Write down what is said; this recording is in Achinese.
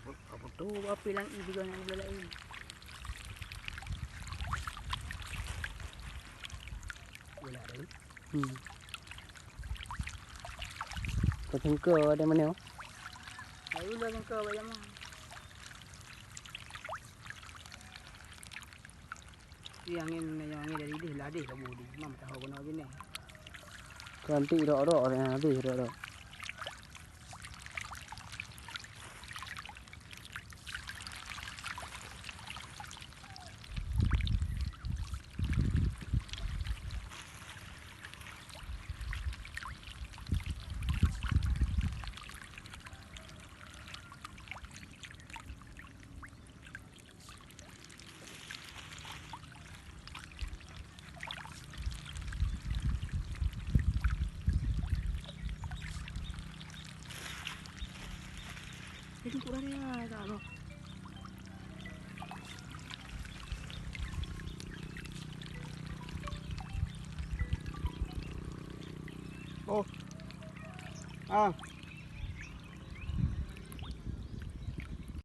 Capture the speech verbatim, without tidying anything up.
Ka putôh api langit juga nyang ulah laén. Ulah laén. Hmm. Kau sengke ada mana? Ayo lah sengke banyak mah. Di angin, angin dari deh lah deh kamu di. Mam tahu kena gini. Kau nanti rok-rok orang habis rok-rok. Jadi kurang ya, tak apa. Oh. Ah.